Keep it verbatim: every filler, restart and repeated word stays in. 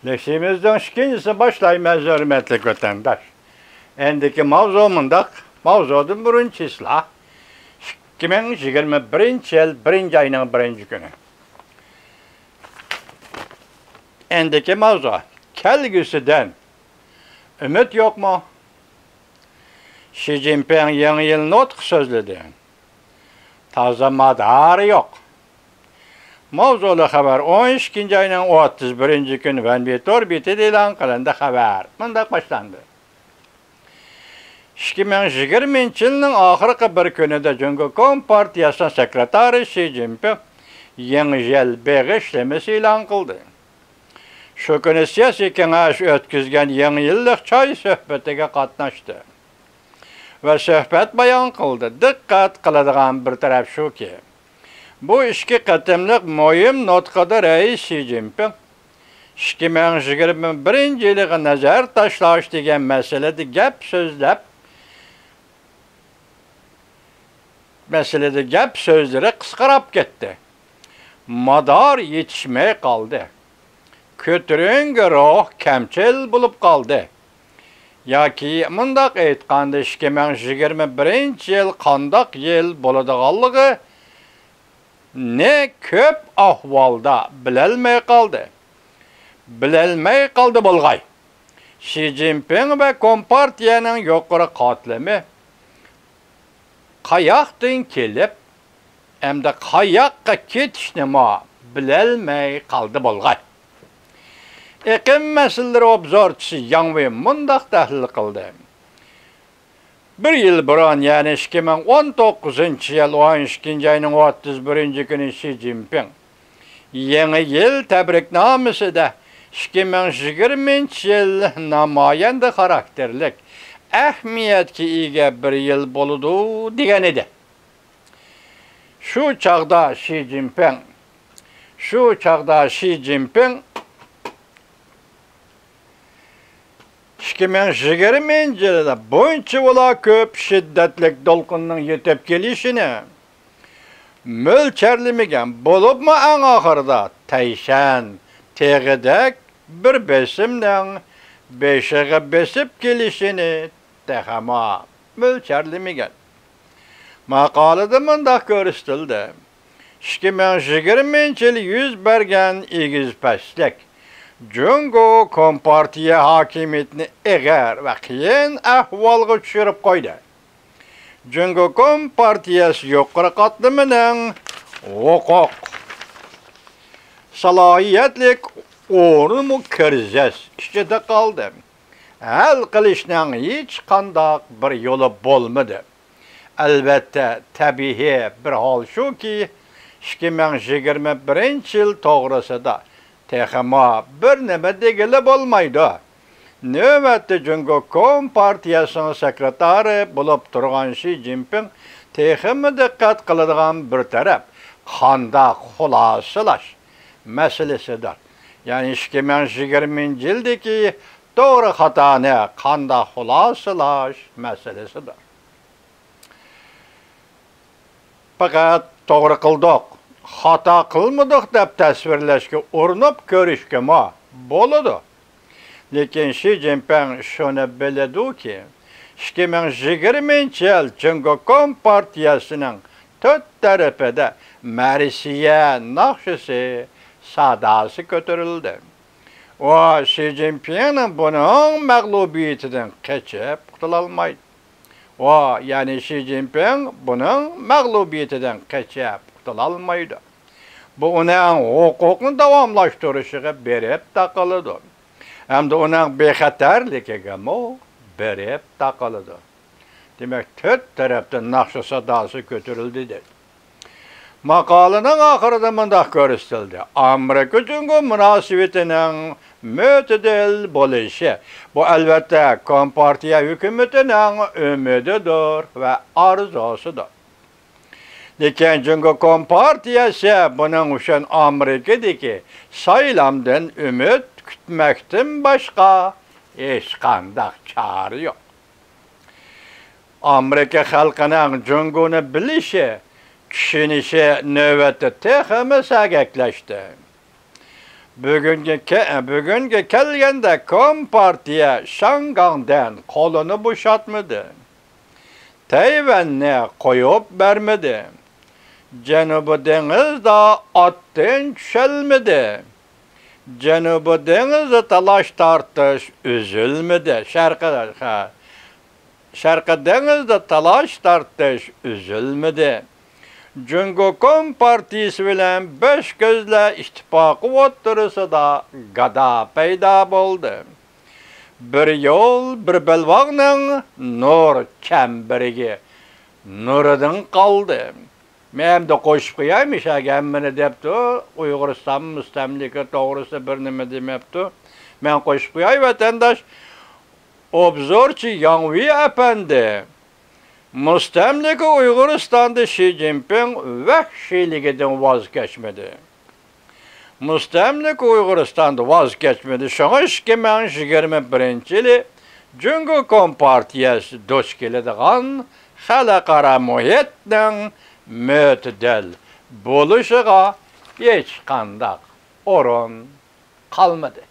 لېكسىيىمىزنىڭ ئىككىنچىسىنى باشلايمىز، ھۆرمەتلىك ۋەتەنداش. ئەندىكى ماۋزۇ مۇنداق، ماۋزۇدىن بۇرۇن چىسلا، ئىككى مىڭ يىگىرمە بىرىنچى يىل بىرىنچى ئاينىڭ بىرىنچى كۈنى. ئەندىكى ماۋزۇ، كەلگۈسىدىن ئۈمىد يوقمۇ؟ شى جىنپىڭ يېڭى يىل نۇتقى سۆزلىدى. تازا مادارى يوق. ماۋزۇلۇق خەۋەر ئون ئىككىنچى ئاينىڭ ئوتتۇز بىرىنچى كۈنى ۋەنبى تور بېتىدە ئېلان قىلىندى. خەۋەر مۇنداق باشلاندى. ئىككى مىڭ يىگىرمىنچى يىلنىڭ ئاخىرقى بىر كۈنىدە جۇڭگو كومپارتىيەسىنىڭ سېكرېتارى شى جىنپىڭ يېڭى يىل بېغىشلىمىسى ئېلان قىلدى. شۇ كۈنى سىياسىي كېڭەش ئۆتكۈزگەن يېڭى يىللىق چاي سۆھبىتىگە قاتناشتى ۋە سۆھبەت بايان قىلدى. دىققەت قىلىدىغان بىر تەرەپ شۇكى، بۇ ئىككى قېتىملىق مۇھىم نۇتقىدا رەئىس شى جىنپىڭ ئىككى مىڭ يىگىرمە بىرىنچى يىلىغا نەزەر تاشلاش دېگەن مەسىلىدە گەپ سۆزلەپ، مەسىلىدە گەپ سۆزلىرى قىسقىراپ كەتتى. مادار يېتىشمەي قالدى. كۆتۈرۈنگە روھ كەمچىل بولۇپ قالدى. ياكى مۇنداق ئېيتقاندا، ئىككى مىڭ يىگىرمە بىرىنچى يىل قانداق يىل بولىدىغانلىقىنى كۆپ ئەھۋالدا بىلەلمەي قالدى. بىلەلمەي قالدى بولغاي. شى جىنپىڭ ۋە كومپارتىيەنىڭ يۇقىرى قاتلىمى قاياقتىن كېلىپ، ئەمدى قاياققا كېتىشنىمۇ بىلەلمەي قالدى بولغاي. ئېقىم مەسىلىلىرى ئوبزورچىسى ياڭ ۋېي مۇنداق تەھلىل قىلدى. بىر يىل بۇرۇن، يەنى ئىككى مىڭ ئون توققۇزىنچى يىل ئون ئىككىنچى ئاينىڭ ئوتتۇز بىرىنچى كۈنى شى جىنپىڭ يېڭى يىل تەبرىكنامىسىدە ئىككى مىڭ يىگىرمىنچى يىل نامايەندە خاراكتېرلىك، ئەھمىيەتكە ئىگە بىر يىل بولىدۇ، دېگەن ئىدى. شۇ چاغدا شى جىنپىڭ، شۇ چاغدا شى جىنپىڭ ئىككى مىڭ يىگىرمىنچى يىلدا بۇنچىۋالا كۆپ شىددەتلىك دولقۇننىڭ يېتىپ كېلىشىنى مۆلچەرلىمىگەن، بولۇپمۇ ئەڭ ئاخىرىدا تەيشەن تېغىدەك بىر بېسىمنىڭ بېشىغا بېسىپ كېلىشىنى تېخىمۇ مۆلچەرلىمىگەن. ماقالىدە مۇنداق كۆرسىتىلدى. ئىككى مىڭ يىگىرمىنچى يىل يۈز بەرگەن ئېگىز-پەسلىك جۇڭگو كومپارتىيە ھاكىمىيىتىنى ئېغىر ۋە قىيىن ئەھۋالغا چۈشۈرۈپ قويدى. جۇڭگو كومپارتىيەسى يۇقىرى قاتلىمىنىڭ ھوقۇق، سالاھىيەتلىك ئورنىمۇ كىرىزىس ئىچىدە قالدى. ھەل قىلىشنىڭ ھېچقانداق بىر يولى بولمىدى. ئەلۋەتتە، تەبىئىي بىر ھال شۇكى، ئىككى مىڭ يىگىرمە بىرىنچى يىل توغرىسىدا تېخىمۇ بىر نېمە دېگىلى بولمايدۇ. نۆۋەتتە جۇڭگو كومپارتىيەسىنىڭ سېكرېتارى بولۇپ تۇرغان شى جىنپىڭ تېخىمۇ دىققەت قىلىدىغان بىر تەرەپ قانداق خۇلاسىلاش مەسىلىسىدۇر. يەنى ئىككى مىڭ يىگىرمىنچى يىلدىكى توغرا خاتانى قانداق خۇلاسىلاش مەسىلىسىدۇر. پەقەت توغرا قىلدۇق، خاتا قىلمىدۇق دەپ تەسۋىرلەشكە ئۇرۇنۇپ كۆرۈشكىمۇ بولىدۇ. لېكىن شى جىنپىڭ شۇنى بىلىدۇكى، ئىككى مىڭ يىگىرمىنچى يىل جۇڭگو كومپارتىيەسىنىڭ تۆت تەرىپىدە مەرسىيە ناخشىسى ساداسى كۆتۈرۈلدى. ئۇ شى جىنپىڭنىڭ بۇنىڭ مەغلۇبىيىتىدىن قېچىپ قۇتۇلالمايدۇ. ئۇ، يەنى شى جىنپىڭ بۇنىڭ مەغلۇبىيىتىدىن قېچىپ قۇتۇلالمايدۇ. بۇ ئۇنىڭ ھوقۇقنى داۋاملاشتۇرۇشىغا بېرىپ تاقىلىدۇ. ھەمدە ئۇنىڭ بىخەتەرلىكىگىمۇ بېرىپ تاقىلىدۇ. دېمەك، تۆت تەرەپتىن ناخشا ساداسى كۆتۈرۈلدى، دېدى. ماقالىنىڭ ئاخىرىدا مۇنداق كۆرسىتىلدى: ئامېرىكا جۇڭگو مۇناسىۋىتىنىڭ مۆتىدىل بولۇشى، بۇ، ئەلۋەتتە، كومپارتىيە ھۆكۈمىتىنىڭ ئۈمىدىدۇر ۋە ئارزۇسىدۇر. لېكىن جۇڭگو كومپارتىيەسى بۇنىڭ ئۈچۈن ئامېرىكىدىكى سايلامدىن ئۈمىد كۈتمەكتىن باشقا ھېچقانداق چارە يوق. ئامېرىكا خەلقىنىڭ جۇڭگونى بىلىشى، چۈشىنىشى نۆۋەتتە تېخىمۇ سەگەكلەشتى. بۈگۈنگە كە-، بۈگۈنگە كەلگەندە، كومپارتىيە شاڭگاڭدىن قولىنى بوشاتمىدى. تەيۋەننى قويۇپ بەرمىدى. جەنۇبىي دېڭىزدا ئاتتىن چۈشەلمىدى. جەنۇبىي دېڭىزدا تالاش-تارتىش ئۈزۈلمىدى. شەرقىي، ھە، شەرقىي دېڭىزدا تالاش-تارتىش ئۈزۈلمىدى. جۇڭگو كومپارتىيىسى بىلەن بەش كۆزلەر ئىتتىپاقى ئوتتۇرىسىدا گادا پەيدا بولدى. بىر يول، بىر بەلباغنىڭ نۇر چەمبىرىكى نۇرىدىن قالدى. مەن ئەمدى قوشۇپ قوياي، مۇشۇ ھەممىنى دەپتۇ. ئۇيغۇرىستان مۇستەملىكە توغرىسىدا بىر نېمە دېمەپتۇ. مەن قوشۇپ قوياي، ۋەتەنداش. ئوبزورچى ياڭۋېي ئەپەندى، مۇستەملىكە ئۇيغۇرىستاندا شى جىنپىڭ ۋەھشىيلىكىدىن ۋاز كەچمىدى. مۇستەملىكە ئۇيغۇرىستاندا ۋاز كەچمىدى. شۇڭا ئىككى مىڭ يىگىرمە بىرىنچى يىلى جۇڭگو كومپارتىيەسى دۇچ كېلىدىغان خەلقئارا مۇھىتنىڭ مۆتىدىل بولۇشىغا ھېچقانداق ئورۇن قالمىدى.